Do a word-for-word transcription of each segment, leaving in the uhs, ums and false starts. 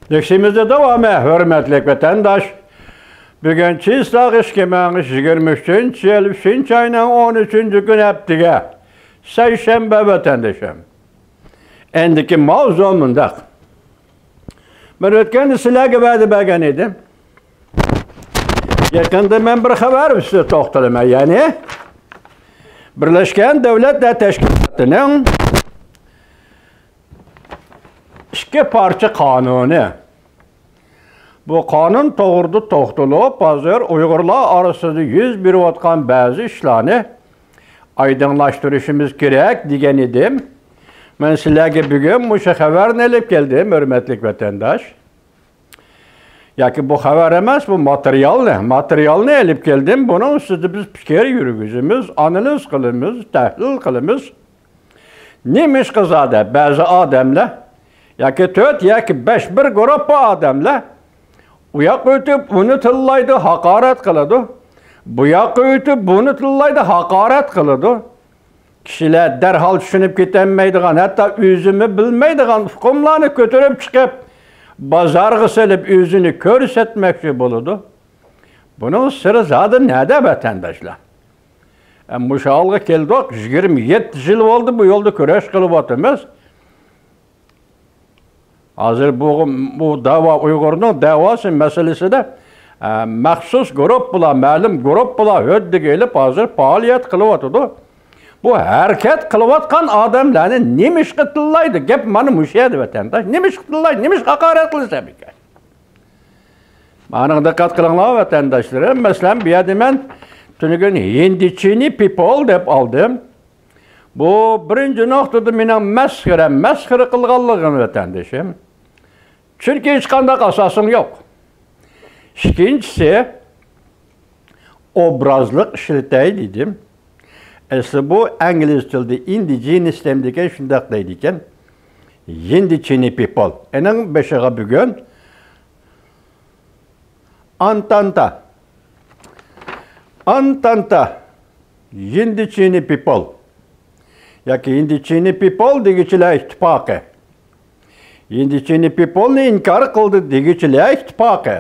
لېكسىيىمىزنىڭ داۋامى، ھۆرمەتلىك ۋەتەنداش. بۈگۈن چىسلاغ ئىككى مىڭ يىگىرمە ئۈچىنچى يىل ئۈچىنچى ئاينىڭ ئون ئۈچىنچى كۈنى، ھەپتىگە، سەيشەنبە ۋەتەندىشىم. ئەندىكى ماۋزۇ مۇنداق. مەن ئۆتكەندە سىلەرگە ۋەدە بەرگەن ئىدىم. يېقىندا مەن بىر خەۋەر ئۈستىدە توختىلىمەن، يەنى بىرلەشكەن دۆلەتلەر تەشكىلاتىنىڭ ئىككى پارچە قانۇنى. بۇ قانۇن توغرىدا توختىلىپ، ھازىر ئۇيغۇرلار ئارىسىدا يۈز بېرىۋاتقان بەزى ئىشلارنى ئايدىڭلاشتۇرۇشىمىز كېرەك دېگەن ئىدىم. مەن سىلەرگە بۈگۈن مۇشۇ خەۋەرنى ئېلىپ كەلدىم، ھۆرمەتلىك ۋەتەنداش. ياكى بۇ خەۋەر ئەمەس، بۇ ماتېرىيالنى، ماتېرىيالنى ئېلىپ كەلدىم. بۇنىڭ ئۈستىدە بىز پىكىر يۈرگۈزىمىز، ئانالىز قىلىمىز، تەھلىل قىلىمىز. نېمىشقا زادى بەزى ئادەملەر ياكى تۆت ياكى بەش بىر گۇرۇپپا ئادەملەر ئۇ ياققا ئۆتۈپ ئۇنى تىللايدۇ، ھاقارەت قىلىدۇ. بۇ ياققا ئۆتۈپ بۇنى تىللايدۇ، ھاقارەت قىلىدۇ. كىشىلەر دەرھال چۈشىنىپ كېتەلمەيدىغان، ھەتتا ئۆزىمۇ بىلمەيدىغان ئۇقۇملارنى كۆتۈرۈپ چىقىپ، بازارغا سېلىپ ئۆزىنى كۆرسەتمەكچى بولىدۇ. بۇنىڭ سىرى زادى نەدە، ۋەتەنداشلار؟ ئە، مۇشۇ ھالغا كەلدۇق، يىگىرمە يەتتە يىل بولدى بۇ يولدا كۈرەش قىلىۋاتىمىز. ھازىر بۇ، بۇ دەۋا ئۇيغۇرنىڭ دەۋاسى مەسىلىسىدە، ئە، مەخسۇس گۇرۇپپىلار، مەلۇم گۇرۇپپىلار ھۆددىگە ئېلىپ ھازىر پائالىيەت قىلىۋاتىدۇ. بۇ ھەرىكەت قىلىۋاتقان ئادەملەرنى نېمىشقا تىللايدۇ؟ گەپ مانا مۇشۇ يەردە، ۋەتەنداش. نېمىشقا تىللايدۇ؟ نېمىشقا ھاقارەت قىلىسەن بىكار؟ مانا دىققەت قىلىڭلار، ۋەتەنداشلىرىم. مەسىلەن، بۇ يەردە مەن تۈنۈگۈن ھىندىچىنى پىپول دەپ ئالدىم. بۇ بىرىنچى نۇقتىدا مېنىڭ مەسخىرەم، مەسخىرە قىلغانلىقىم، ۋەتەندىشىم. چۈنكى ھېچقانداق ئاساسىڭ يوق. ئىككىنچىسى، ئوبرازلىق ئىشلىتەي دېدىم. ئەسلى بۇ ئىنگلىز تىلىدا ئىندىجېنىس دەيدىكەن، شۇنداق دەيدىكەن. ھىندىچىنى پىپول. ئېنىڭ بېشىغا بۈگۈن ئانتانتا. ئانتانتا. ھىندىچىنى پىپول. ياكى ھىندىچىنى پىپول دېگۈچىلەر ئىتتىپاقى. ھىندىچىنى پىپولنى ئىنكار قىلدى دېگۈچىلەر ئىتتىپاقى.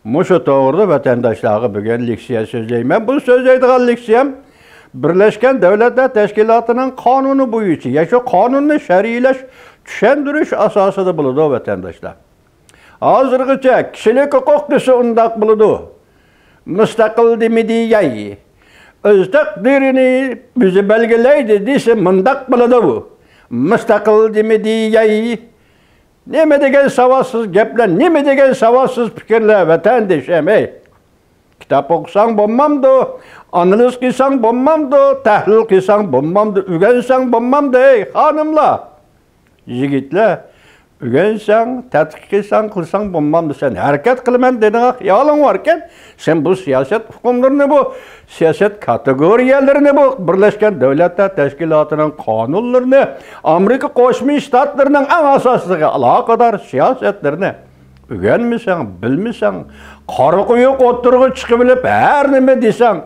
مۇشۇ توغرىدا ۋەتەنداشلارغا بۈگۈن لېكسىيە سۆزلەيمەن. بۇ سۆزلەيدىغان لېكسىيەم بىرلەشكەن دۆلەتلەر تەشكىلاتىنىڭ قانۇنى بويىچە، يا شۇ قانۇننى شەرھلەش، چۈشەندۈرۈش ئاساسىدا بولىدۇ، ۋەتەنداشلار. ھازىرغىچە كىشىلىك ھوقۇق دېسە ئۇنداق بولىدۇ. مۇستەقىل دېمىدى يەي. ئۆز تەقدىرىنى ئۆزى بەلگىلەيدۇ دېسە مۇنداق بولىدۇ. مۇستەقىل دېمىدى يەي. نېمە دېگەن ساۋاتسىز گەپلەر، نېمە دېگەن ساۋاتسىز پىكىرلەر، ۋەتەندىشىم، ھەي. كىتاب ئوقۇساڭ بولمامدۇ، ئانالىز قىلساڭ بولمامدۇ، تەھلىل قىلساڭ بولمامدۇ، ئۆگەنسەڭ بولمامدۇ، ھەي خانىملار، يىگىتلەر؟ ئۆگەنسەڭ، تەتقىق قىلساڭ، قىلساڭ بولمامدۇ؟ سەن ھەرىكەت قىلىمەن دېدىڭ، خىيالىڭ باركەن. سەن بۇ سىياسەت ئۇقۇملىرىنى، بۇ سىياسەت كاتېگورىيەلىرىنى، بۇ بىرلەشكەن دۆلەتلەر تەشكىلاتىنىڭ قانۇنلىرىنى، ئامېرىكا قوشما شتاتلىرىنىڭ ئەڭ ئاساسلىقى ئالاقىدار سىياسەتلىرىنى ئۆگەنمىسەڭ، بىلمىسەڭ، قارا قويۇق ئوتتۇرىغا چىقىۋېلىپ ھەر نېمە دېسەڭ،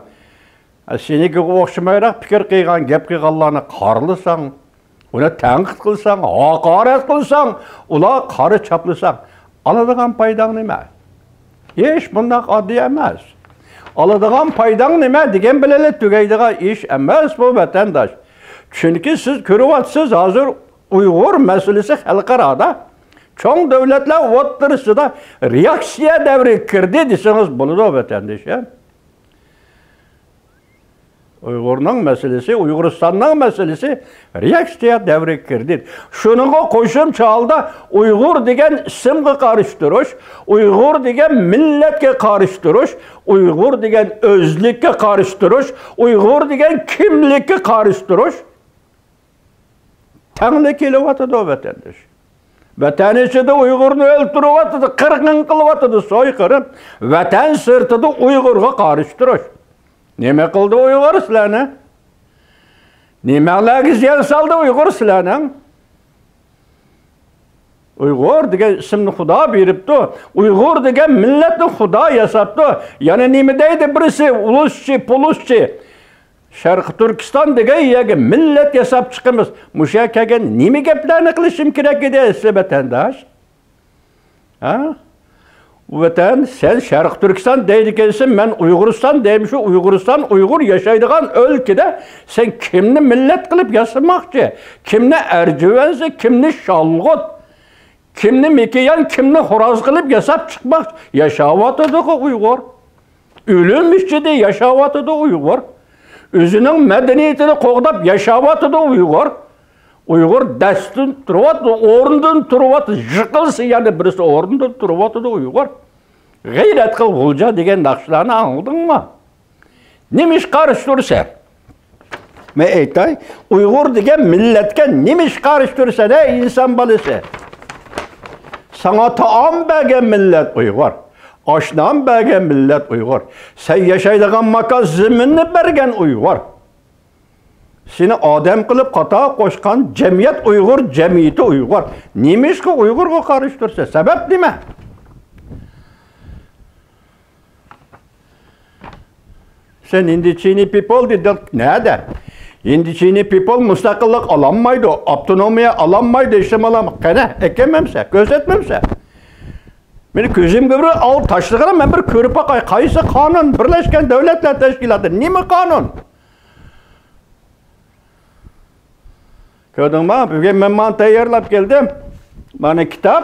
سېنىڭكىگە ئوخشىمايراق پىكىر قىلغان، گەپ قىلغانلارنى قارىلىساڭ، ئۇنى تەنقىد قىلساڭ، ھاقارەت قىلساڭ، ئۇلارغا قارا چاپلىساڭ، ئالىدىغان پايداڭ نېمە؟ ئىش بۇنداق ئاددىي ئەمەس. ئالىدىغان پايداڭ نېمە دېگەن بىلەنلا تۈگەيدىغان ئىش ئەمەس بۇ، ۋەتەنداش. چۈنكى سىز كۆرۈۋاتىسىز، ھازىر ئۇيغۇر مەسىلىسى خەلقئارادا چوڭ دۆلەتلەر ئوتتۇرىسىدا رېئاكسىيە دەۋرىگە كىردى دېسىڭىز بولىدۇ، ۋەتەندىشىم. ئۇيغۇرنىڭ مەسىلىسى، ئۇيغۇرىستاننىڭ مەسىلىسى رېئاكسىيە دەۋرىگە كىردى. شۇنىڭغا قوشۇمچە ھالدا ئۇيغۇر دېگەن ئىسىمغا قارشى تۇرۇش، ئۇيغۇر دېگەن مىللەتكە قارشى تۇرۇش، ئۇيغۇر دېگەن ئۆزلۈككە قارشى تۇرۇش، ئۇيغۇر دېگەن كىملىككە قارشى تۇرۇش تەڭلا كېلىۋاتىدۇ، ۋەتەنداش. ۋەتەن ئىچىدە ئۇيغۇرنى ئۆلتۈرۈۋاتىدۇ، قىرغىن قىلىۋاتىدۇ، سويقىرىم. ۋەتەن سىرتىدا ئۇيغۇرغا قارشى تۇرۇش. نېمە قىلدى ئۇيغۇر سىلەرنى؟ نېمەڭلارگە زىيان سالدى ئۇيغۇر سىلەرنىڭ؟ ئۇيغۇر دېگەن ئىسىمنى خۇدا بېرىپتۇ. ئۇيغۇر دېگەن مىللەتنى خۇدا ياساپتۇ. يەنە نېمە دەيدۇ بىرسى؟ ئۇلۇسچى، پۇلۇسچى. شەرقىي تۈركىستان دېگەن يەرگە مىللەت ياساپ چىقىمىز. مۇشۇ يەرگە كەلگەن نېمە گەپلەرنى قىلىشىم كېرەك ئىدى، ئەزىز ۋەتەنداش؟ ھە؟ ۋەتەن، سەن شەرقىي تۈركىستان دەيدىكەنسەن، مەن ئۇيغۇرىستان دەيمەن، شۇ ئۇيغۇرىستان، ئۇيغۇر ياشايدىغان ئۆلكىدە سەن كىمنى مىللەت قىلىپ ياسىماقچى؟ كىمنى ئەرجىۋەنزە، كىمنى شالغۇت، كىمنى مېكىيان، كىمنى خوراز قىلىپ ياساپ چىقماقچى؟ ياشاۋاتىدىغۇ ئۇيغۇر. ئۆلۈم ئىچىدە ياشاۋاتىدۇ ئۇيغۇر. ئۆزىنىڭ مەدەنىيىتىنى قوغداپ ياشاۋاتىدۇ ئۇيغۇر. ئۇيغۇر دەستىن تۇرۇۋاتىدۇ، ئورنىدىن تۇرۇۋاتىدۇ. يىقىلسا يەنە بىرسى ئورنىدىن تۇرۇۋاتىدۇ ئۇيغۇر. غەيرەت قىل، غۇلجا دېگەن ناخشىلارنى ئاڭلىدىڭمۇ؟ نېمە ئىشقا قارشى تۇرىسەن؟ مەن ئېيتاي، ئۇيغۇر دېگەن مىللەتكە نېمە ئىشقا قارشى تۇرىسەن، ئەي ئىنسان بالىسى؟ ساڭا تائام بەرگەن مىللەت ئۇيغۇر. ئاشنام بەرگەن مىللەت ئۇيغۇر. سەن ياشايدىغان ماكان زېمىننى بەرگەن ئۇيغۇر. سېنى ئادەم قىلىپ قاتار قوشقان جەمئىيەت ئۇيغۇر، جەمئىيىتى ئۇيغۇر. نېمىشقا ئۇيغۇرغا قارشى تۇرىسەن؟ سەۋەب نېمە؟ سەن ھىندىچىنى پىپول دېدىڭ. نەدە؟ ھىندىچىنى پىپول مۇستەقىللىق ئالالمايدۇ، ئاپتونومىيە ئالالمايدۇ، ھېچنېمە ئالالمايدۇ. قېنى، ئەكەلمەمسە، كۆرسەتمەمسە؟ مېنى كۆزۈمگە بىر ئال تاشلىغىنە، مەن بىر كۆرۈپ باقاي. قايسى قانۇن؟ بىرلەشكەن دۆلەتلەر تەشكىلاتى. نېمە قانۇن؟ كۆردۈڭمۇ؟ بۈگۈن مەن مانا تەييارلاپ كەلدىم. مانا كىتاب.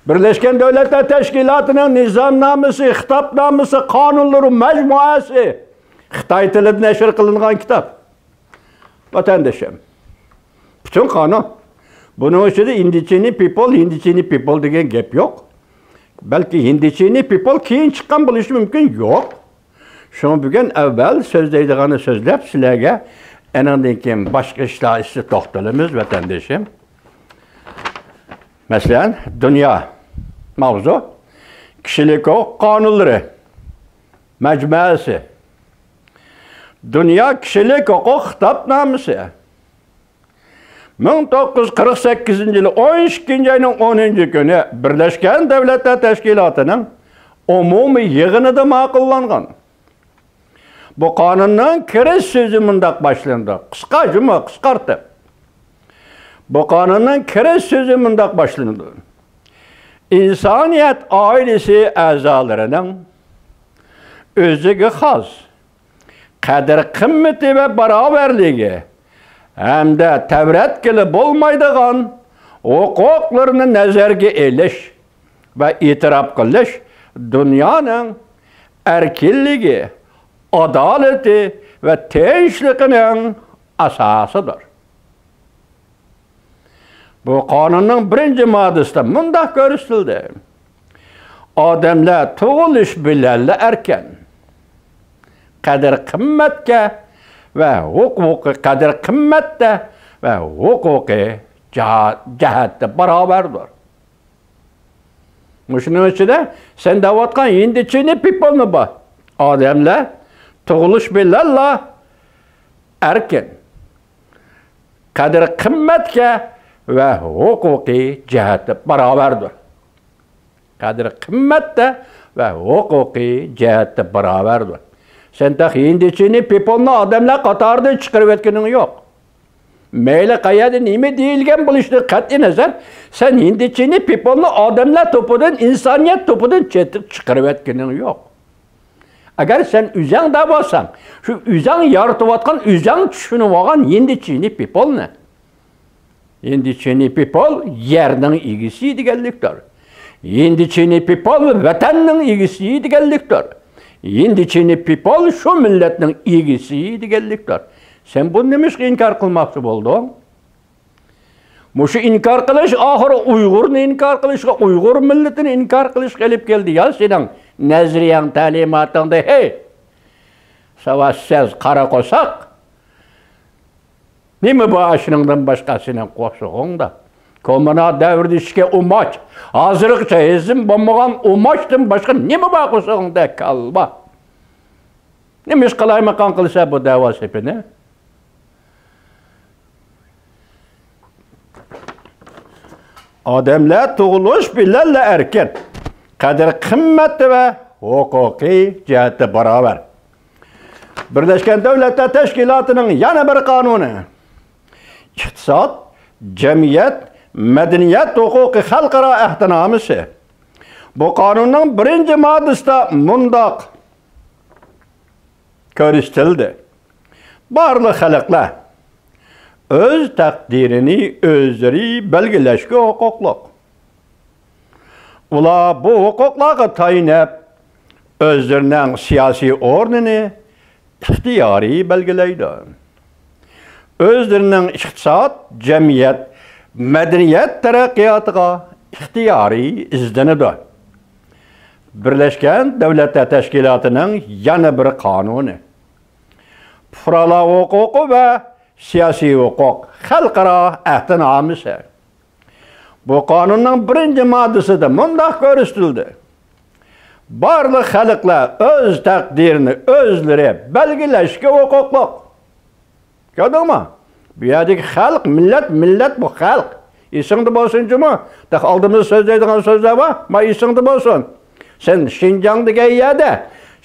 بىرلەشكەن دۆلەتلەر تەشكىلاتىنىڭ نىزامنامىسى، خىتابنامىسى، قانۇنلىرى مەجمۇئەسى. خىتاي تىلىدا نەشر قىلىنغان كىتاب. ۋەتەندىشىم. پۈتۈن قانۇن. بۇنىڭ ئىچىدە ھىندىچىنى پىپول، ھىندىچىنى پىپول دېگەن گەپ يوق. بەلكى ھىندىچىنى پىپول كېيىن چىققان بولۇشى مۇمكىن. يوق. شۇڭا بۈگۈن ئەۋۋەل سۆزلەيدىغاننى سۆزلەپ، سىلەرگە ئانىڭدىن كېيىن باشقا ئىشلار ئۈستىدە توختىلىمىز، ۋەتەندىشىم. مەسىلەن، دۇنيا ماۋزۇ، كىشىلىك ھوقۇق قانۇنلىرى مەجمۇئەسى، دۇنيا كىشىلىك ھوقۇق خىتابنامىسى، مىڭ توققۇز يۈز قىرىق سەككىزىنچى يىلى ئون ئىككىنچى ئاينىڭ ئونىنچى كۈنى بىرلەشكەن دۆلەتلەر تەشكىلاتىنىڭ ئومۇمىي يىغىنىدا ماقۇللانغان. بۇ قانۇننىڭ كىرىش سۆزى مۇنداق باشلىنىدۇ. قىسقا جۈملە، قىسقارتىپ. بۇ قانۇننىڭ كىرىش سۆزى مۇنداق باشلىنىدۇ. ئىنسانىيەت ئائىلىسى ئەزالىرىنىڭ ئۆزىگە خاس قەدىر-قىممىتى ۋە باراۋەرلىكى ھەمدە تەۋرەتكىلى بولمايدىغان ھوقۇقلىرىنى نەزەرگە ئېلىش ۋە ئېتىراپ قىلىش دۇنيانىڭ ئەركىنلىكى، ئادالىتى ۋە تىنچلىقىنىڭ ئاساسىدۇر. بۇ قانۇننىڭ بىرىنچى ماددىسىدا مۇنداق كۆرسىتىلدى: ئادەملەر تۇغۇلۇش بىلەنلا ئەركىن، قەدىر-قىممەتكە ۋە ھوقۇقى، قەدىر-قىممەتتە ۋە ھوقۇقىي جاھا-، جەھەتتە باراۋەردۇر. مۇشۇنىڭ ئىچىدە سەن دەۋاتقان ھىندىچىنى پىپولنى بار. ئادەملەر تۇغۇلۇش بىلەنلا ئەركىن، قەدىر-قىممەتكە ۋە ھوقۇقىي جەھەتتە باراۋەردۇر. قەدىر-قىممەتتە ۋە ھوقۇقىي جەھەتتە باراۋەردۇر. سەن تېخى ھىندىچىنى پىپولنى ئادەملەر قاتارىدىن چىقىرىۋەتكىنىڭ يوق. مەيلى قەيەردە نېمە دېيىلگەن بولۇشىدىن قەتئىينەزەر، سەن ھىندىچىنى پىپولنى ئادەملەر توپىدىن، ئىنسانىيەت توپىدىن چېتىپ چىقىرىۋەتكىنىڭ يوق. ئەگەر سەن ئۆزەڭ دەۋاتساڭ، شۇ ئۆزەڭ يارىتىۋاتقان، ئۆزەڭ چۈشىنىۋالغان ھىندىچىنى پىپولنى، ھىندىچىنى پىپول يەرنىڭ ئىگىسى دېگەنلىكتۇر. ھىندىچىنى پىپول ۋەتەننىڭ ئىگىسى دېگەنلىكتۇر. ھىندىچىنى پىپول شۇ مىللەتنىڭ ئىگىسى دېگەنلىكتۇر. سەن بۇنى نېمىشقا ئىنكار قىلماقچى بولدۇڭ؟ مۇشۇ ئىنكار قىلىش ئاخىرى ئۇيغۇرنى ئىنكار قىلىشقا، ئۇيغۇر مىللىتىنى ئىنكار قىلىشقا ئېلىپ كەلدى. يا سېنىڭ نەزەرىيەڭ، تەلىماتىڭدا، ھەي، ساۋاتسىز قارا قورساق! نېمە بار ئاشۇنىڭدىن باشقا سېنىڭ قورسىقىڭدا؟ كوممۇنال دەۋرىدە ئىچكەن ئۇماچ، ھازىرغىچە ھېزىم بولمىغان ئۇماچتىن باشقا نېمە بار قورسىقىڭدا، كاللا؟ نېمە ئىش قالايمىقان قىلىسەن بۇ دەۋا سېپىنى؟ ئادەملەر تۇغۇلۇش بىلەنلا ئەركىن، قەدىر-قىممەتتە ۋە ھوقۇقىي جەھەتتە باراۋەر. بىرلەشكەن دۆلەتلەر تەشكىلاتىنىڭ يەنە بىر قانۇنى، ئىقتىساد، جەمئىيەت، مەدەنىيەت ھوقۇقى خەلقئارا ئەھدىنامىسى. بۇ قانۇننىڭ بىرىنچى ماددىسىدا مۇنداق كۆرسىتىلدى: بارلىق خەلقلەر ئۆز تەقدىرىنى ئۆزلىرى بەلگىلەشكە ھوقۇقلۇق. ئۇلار بۇ ھوقۇقلارغا تايىنىپ، ئۆزلىرىنىڭ سىياسىي ئورنىنى ئىختىيارىي بەلگىلەيدۇ. ئۆزلىرىنىڭ ئىقتىساد، جەمئىيەت، مەدەنىيەت تەرەققىياتىغا ئىختىيارىي ئىزدىنىدۇ. بىرلەشكەن دۆلەتلەر تەشكىلاتىنىڭ يەنە بىر قانۇنى، پۇقرالار ھوقۇقى ۋە سىياسىي ھوقۇق خەلقئارا ئەھدىنامىسى. بۇ قانۇننىڭ بىرىنچى ماددىسىدا مۇنداق كۆرسىتىلدى: بارلىق خەلقلەر ئۆز تەقدىرىنى ئۆزلىرى بەلگىلەشكە ھوقۇقلۇق. كۆردۈڭمۇ؟ بۇ يەردىكى خەلق، مىللەت، مىللەت بۇ خەلق. ئېسىڭدە بولسۇن جۇمۇ. تېخى ئالدىمىزدا سۆزلەيدىغان سۆزلەر بار. ما ئېسىڭدە بولسۇن. سەن شىنجاڭ دېگەن يەردە،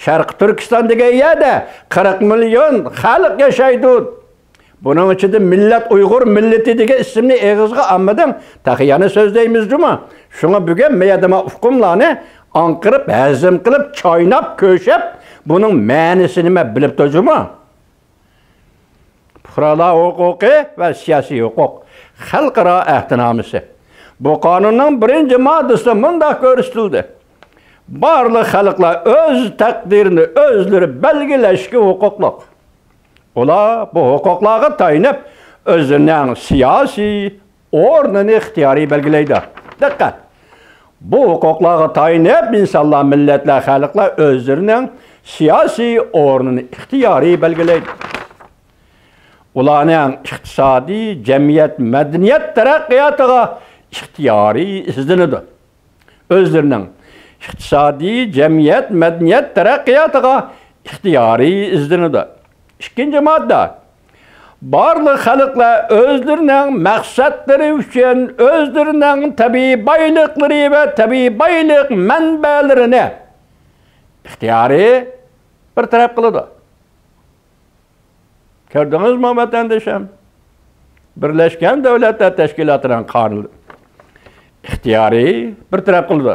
شەرقىي تۈركىستان دېگەن يەردە قىرىق مىليون خەلق ياشايدۇ. بۇنىڭ ئىچىدە مىللەت، ئۇيغۇر مىللىتى دېگەن ئىسىمنى ئېغىزغا ئالمىدىڭ. تېخى يەنە سۆزلەيمىز جۇمۇ. شۇڭا بۈگۈن مەيەدىما ئۇقۇملارنى ئاڭقىرىپ، ھەزىم قىلىپ، چايناپ، كۆشەپ، بۇنىڭ مەنىسىنى مەن بىلىپتۇ جۇمۇ. پۇقرالار ھوقۇقى ۋە سىياسىي ھوقۇق خەلقئارا ئەھدىنامىسى. بۇ قانۇننىڭ بىرىنچى ماددىسىدا مۇنداق كۆرسىتىلدى: بارلىق خەلقلەر ئۆز تەقدىرىنى ئۆزلىرى بەلگىلەشكە ھوقۇقلۇق. ئۇلار بۇ ھوقۇقلارغا تايىنىپ، ئۆزىنىڭ سىياسىي ئورنىنى ئىختىيارىي بەلگىلەيدۇ. دىققەت! بۇ ھوقۇقلارغا تايىنىپ، ئىنسانلار، مىللەتلەر، خەلقلەر ئۆزلىرىنىڭ سىياسىي ئورنىنى ئىختىيارىي بەلگىلەيدۇ. ئۇلارنىڭ ئىقتىسادىي، جەمئىيەت، مەدەنىيەت تەرەققىياتىغا ئىختىيارىي ئىزدىنىدۇ. ئۆزلىرىنىڭ ئىقتىسادىي، جەمئىيەت، مەدەنىيەت تەرەققىياتىغا ئىختىيارىي ئىزدىنىدۇ. ئىككىنچى ماددا. بارلىق خەلقلەر ئۆزلىرىنىڭ مەقسەتلىرى ئۈچۈن ئۆزلىرىنىڭ تەبىئىي بايلىقلىرى ۋە تەبىئىي بايلىق مەنبەلىرىنى ئىختىيارىي بىر تەرەپ قىلىدۇ. كۆردىڭىزمۇ، ۋەتەندىشىم؟ بىرلەشكەن دۆلەتلەر تەشكىلاتىنىڭ قانۇنى ئىختىيارىي بىر تەرەپ قىلىدۇ.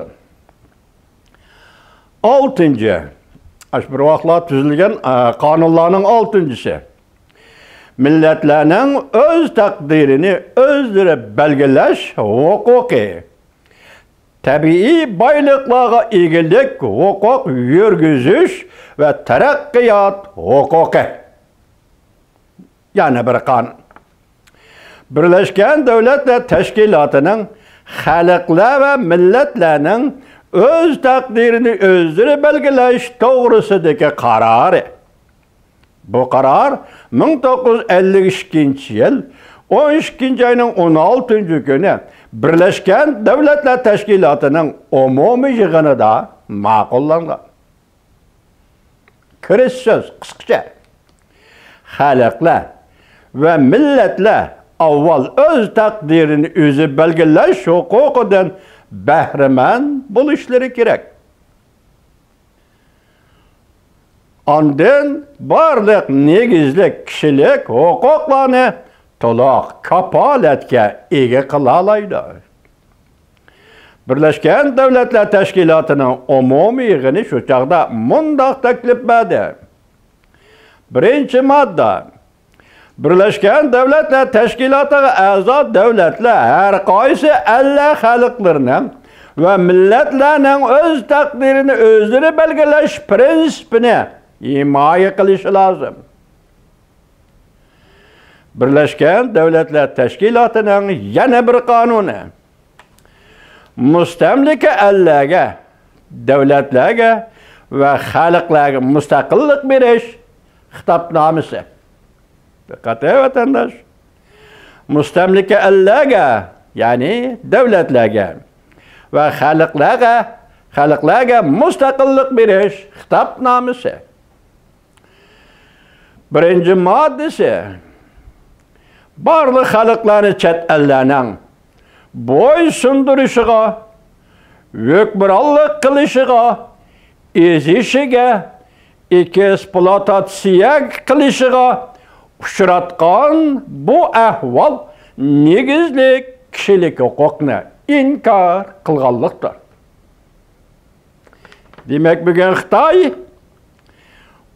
ئالتىنچى، ئاشۇ بىر ۋاقىتلار تۈزۈلگەن، ئە، قانۇنلارنىڭ ئالتىنچىسى. مىللەتلەرنىڭ ئۆز تەقدىرىنى ئۆزلىرى بەلگىلەش ھوقۇقى. تەبىئىي بايلىقلارغا ئىگىلىك ھوقۇق يۈرگۈزۈش ۋە تەرەققىيات ھوقۇقى. يەنە بىر قانۇن. بىرلەشكەن دۆلەتلەر تەشكىلاتىنىڭ خەلقلەر ۋە مىللەتلەرنىڭ ئۆز تەقدىرىنى ئۆزلىرى بەلگىلەش توغرىسىدىكى قارارى. بۇ قارار مىڭ توققۇز يۈز ئەللىك ئىككىنچى يىل ئون ئىككىنچى ئاينىڭ ئون ئالتىنچى كۈنى بىرلەشكەن دۆلەتلەر تەشكىلاتىنىڭ ئومۇمىي يىغىنىدا ماقۇللانغان. كىرىش سۆز قىسقىچە: خەلقلەر ۋە مىللەتلەر ئاۋۋال ئۆز تەقدىرىنى ئۆزى بەلگىلەش ھوقۇقىدىن بەھرىمەن بولۇشلىرى كېرەك. ئاندىن بارلىق نېگىزلىك كىشىلىك ھوقۇقلارنى تولۇق كاپالەتكە ئىگە قىلالايدۇ. بىرلەشكەن دۆلەتلەر تەشكىلاتىنىڭ ئومۇمىي يىغىنى شۇ چاغدا مۇنداق تەكلىپ بەردى: بىرىنچى ماددا. بىرلەشكەن دۆلەتلەر تەشكىلاتىغا ئەزا دۆلەتلەر ھەر قايسى ئەللەر خەلقلىرىنىڭ ۋە مىللەتلەرنىڭ ئۆز تەقدىرىنى ئۆزلىرى بەلگىلەش پىرىنسىپىنى ھىمايە قىلىشى لازىم. بىرلەشكەن دۆلەتلەر تەشكىلاتىنىڭ يەنە بىر قانۇنى. مۇستەملىكە ئەللەرگە، دۆلەتلەرگە ۋە خەلقلەرگە مۇستەقىللىق بېرىش خىتابنامىسى. دىققەت، ۋەتەنداش! مۇستەملىكە ئەللەرگە، يەنى دۆلەتلەرگە ۋە خەلقلەرگە، خەلقلەرگە مۇستەقىللىق بېرىش خىتابنامىسى. بىرىنچى ماددىسى، بارلىق خەلقلەرنى چەت ئەللەرنىڭ بويسۇندۇرۇشىغا، ھۆكۈمرانلىق قىلىشىغا، ئېزىشىگە، ئېكسپلۇئاتاتسىيە قىلىشىغا ئۇچراتقان بۇ ئەھۋال نېگىزلىك كىشىلىك ھوقۇقنى ئىنكار قىلغانلىقتۇر. دېمەك، بۈگۈن خىتاي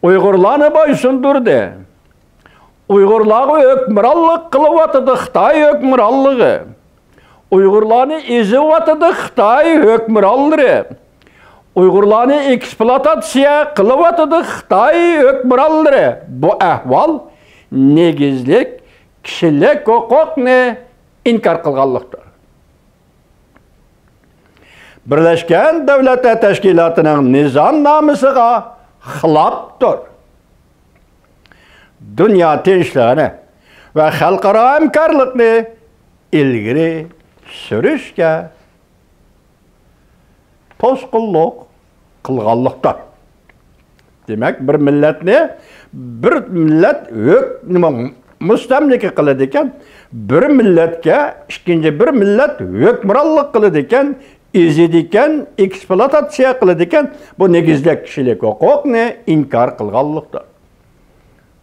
ئۇيغۇرلارنى بويسۇندۇردى. ئۇيغۇرلارغا ھۆكۈمرانلىق قىلىۋاتىدۇ خىتاي ھۆكۈمرانلىقى. ئۇيغۇرلارنى ئېزىۋاتىدۇ خىتاي ھۆكۈمرانلىرى. ئۇيغۇرلارنى ئېكسپلۇئاتاتسىيە قىلىۋاتىدۇ خىتاي ھۆكۈمرانلىرى. بۇ ئەھۋال نېگىزلىك كىشىلىك ھوقۇقنى ئىنكار قىلغانلىقتۇر. بىرلەشكەن دۆلەتلەر تەشكىلاتىنىڭ نىزامنامىسىغا خىلاپتۇر. دۇنيا تىنچلىقىنى ۋە خەلقئارا ھەمكارلىقنى ئىلگىرى سۈرۈشكە توسقۇنلۇق قىلغانلىقتۇر. دېمەك، بىر مىللەتنى بىر مىللەت ھۆك-، نېمە، مۇستەملىكە قىلىدىكەن، بىر مىللەتكە ئىككىنچى بىر مىللەت ھۆكۈمرانلىق قىلىدىكەن، ئېزىدىكەن، ئېكسپلۇئاتاتسىيە قىلىدىكەن، بۇ نېگىزلىك كىشىلىك ھوقۇقنى ئىنكار قىلغانلىقتۇر.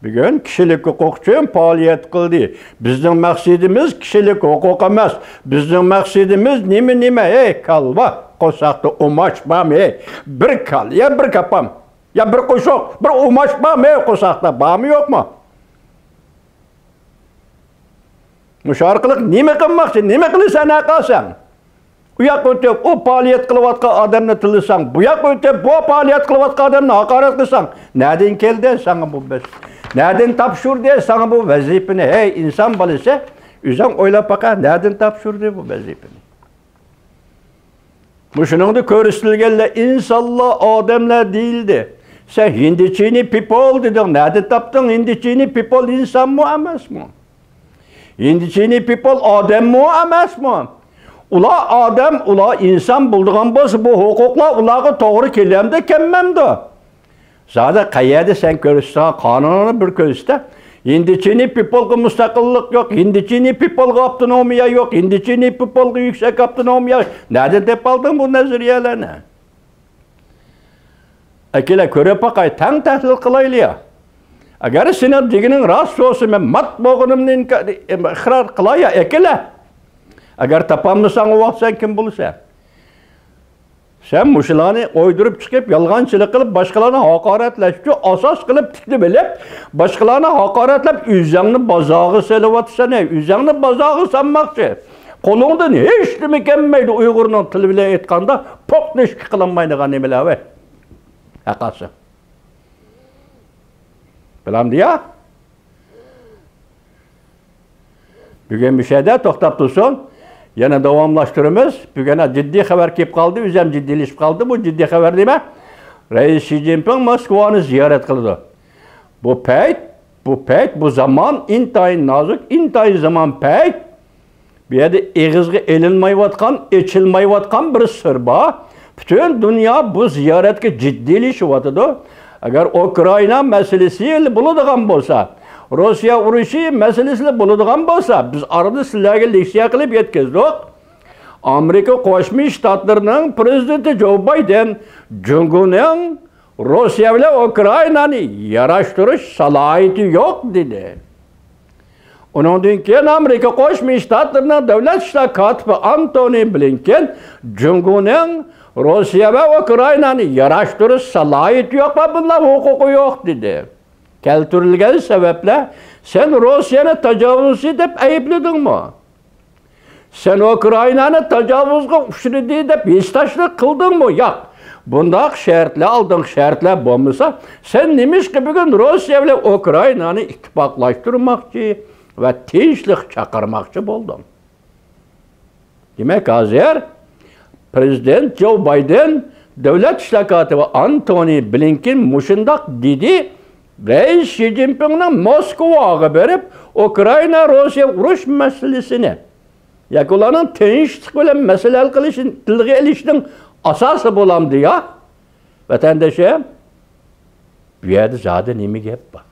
بۈگۈن كىشىلىك ھوقۇق ئۈچۈن پائالىيەت قىلدى. بىزنىڭ مەقسىتىمىز كىشىلىك ھوقۇق ئەمەس. بىزنىڭ مەقسىتىمىز نېمە، نېمە؟ ھەي، كالۋا، قورساقتا ئۇماچ بارمۇ؟ ھەي، بىر كال، يا بىر كاپام، يا بىر قوشۇق، بىر ئۇماچ بارمۇ؟ ھەي، قورساقتا بارمۇ، يوقمۇ؟ مۇشۇ ئارقىلىق نېمە قىلماقچى؟ نېمە قىلىسەن، ھە، قالساڭ؟ ئۇ ياققا ئۆتۈپ، ئۇ پائالىيەت قىلىۋاتقان ئادەمنى تىللىساڭ، بۇ ياققا ئۆتۈپ، بۇ پائالىيەت قىلىۋاتقان ئادەمنى ھاقارەت قىلساڭ، نەدىن كەلدى ساڭا بۇ بەس؟ نەدىن تاپشۇردى ساڭا بۇ ۋەزىپىنى؟ ھەي، ئىنسان بالىسى، ئۆزۈڭ ئويلاپ باقە، نەدىن تاپشۇردى بۇ ۋەزىپىنى؟ مۇشۇنىڭدا كۆرسىتىلگەنلەر ئىنسانلار، ئادەملەر دېيىلدى. سەن ھىندىچىنى پىپول دېدىڭ. نەدىن تاپتىڭ؟ ھىندىچىنى پىپول ئىنسانمۇ ئەمەسمۇ؟ ھىندىچىنى پىپول ئادەممۇ ئەمەسمۇ؟ ئۇلار ئادەم، ئۇلار ئىنسان بولىدىغان بولسا، بۇ ھوقۇقلار ئۇلارغا توغرا كېلەمدۇ، كەلمەمدۇ؟ زادى قەيەردە سەن كۆرسىتىدىغان قانۇننى بىر كۆرسىتە. ھىندىچىنى پىپولغا مۇستەقىللىق يوق، ھىندىچىنى پىپولغا ئاپتونومىيە يوق، ھىندىچىنى پىپولغا يۈكسەك ئاپتونومىيە يوق. نەدىن تېپىپ ئالدىڭ بۇ نەزەرىيەلەرنى؟ ئەكېلە، كۆرۈپ باقاي، تەڭ تەھلىل قىلايلى يا. ئەگەر سېنىڭ دېگىنىڭ راست بولسا، مەن مات بولغىنىمنى ئىنكا-، ئىقرار قىلاي يا، ئەكېلە. ئەگەر تاپالمىساڭ، ئۇ ۋاقىت سەن كىم بولىسەن؟ سەن مۇشۇلارنى ئويدۇرۇپ چىقىپ، يالغانچىلىق قىلىپ، باشقىلارنى ھاقارەتلەش ئۈچۈن ئاساس قىلىپ تىكلىۋېلىپ، باشقىلارنى ھاقارەتلەپ، ئۆزۈڭنى بازارغا سېلىۋاتىسەن، ھەي، ئۆزۈڭنى بازارغا سالماقچى. قولۇڭدىن ھېچنېمە كەلمەيدۇ، ئۇيغۇرنىڭ تىلى بىلەن ئېيتقاندا، پوقنىشكا قىلالمايدىغان نېمىلەر، ۋەي. ھەققاسى. بىلەمدۇ يا؟ بۈگۈن مۇشۇ يەردە توختاپ تۇرسۇن. يەنە داۋاملاشتۇرىمىز. بۈگۈن جىددىي خەۋەر كېلىپ قالدى. ئۆزۈم جىددىيلىشىپ قالدى. بۇ جىددىي خەۋەر نېمە؟ رەئىس شى جىنپىڭ موسكۋانى زىيارەت قىلىدۇ. بۇ پەيت، بۇ پەيت، بۇ زامان ئىنتايىن نازۇك، ئىنتايىن زامان پەيت. بۇ يەردە ئېغىزغا ئېلىنمايۋاتقان، ئېچىلمايۋاتقان بىر سىر بار. پۈتۈن دۇنيا بۇ زىيارەتكە جىددىيلىشىۋاتىدۇ. ئەگەر ئۇكرائىنا مەسىلىسى بولىدىغان بولسا، روسىيە ئۇرۇشى مەسىلىسى بولىدىغان بولسا، بىز ئارىدا سىلەرگە لېكسىيە قىلىپ يەتكۈزدۇق. ئامېرىكا قوشما شتاتلىرىنىڭ پىرېزىدېنتى جو بايدېن جۇڭگونىڭ روسىيە بىلەن ئۇكرائىنانى ياراشتۇرۇش سالاھىيىتى يوق، دېدى. ئۇنىڭدىن كېيىن ئامېرىكا قوشما شتاتلىرىنىڭ دۆلەت ئىشلار كاتىپى ئانتونى بلىنكېن جۇڭگونىڭ روسىيە ۋە ئۇكرائىنانى ياراشتۇرۇش سالاھىيىتى يوق ۋە بۇنداق ھوقۇقى يوق، دېدى. كەلتۈرۈلگەن سەۋەبلەر، سەن روسىيەنى تاجاۋۇزچى دەپ ئەيىبلىدىڭمۇ؟ سەن ئۇكرائىنانى تاجاۋۇزغا ئۇچرىدى دەپ ھېسداشلىق قىلدىڭمۇ؟ ياق. بۇنداق شەرتلەر، ئالدىنقى شەرتلەر بولمىسا، سەن نېمىشقا بۈگۈن روسىيە بىلەن ئۇكرائىنانى ئىتتىپاقلاشتۇرماقچى ۋە تىنچلىق چاقىرماقچى بولدۇڭ؟ دېمەك، ھازىر پىرېزىدېنت جو بايدېن دۆلەت ئىشلار كاتىپى ئانتونى بلىنكېن مۇشۇنداق دېدى، رەئىس شى جىنپىڭنىڭ موسكۋاغا بېرىپ، ئۇكرائىنا روسىيە ئۇرۇش مەسىلىسىنى ياكى ئۇلارنىڭ تىنچلىق بىلەن مەسىلە ھەل قىلىشىنى تىلغا ئېلىشنىڭ ئاساسى بولامدۇ يا؟ ۋەتەندىشىم، بۇ يەردە زادى نېمە گەپ بار؟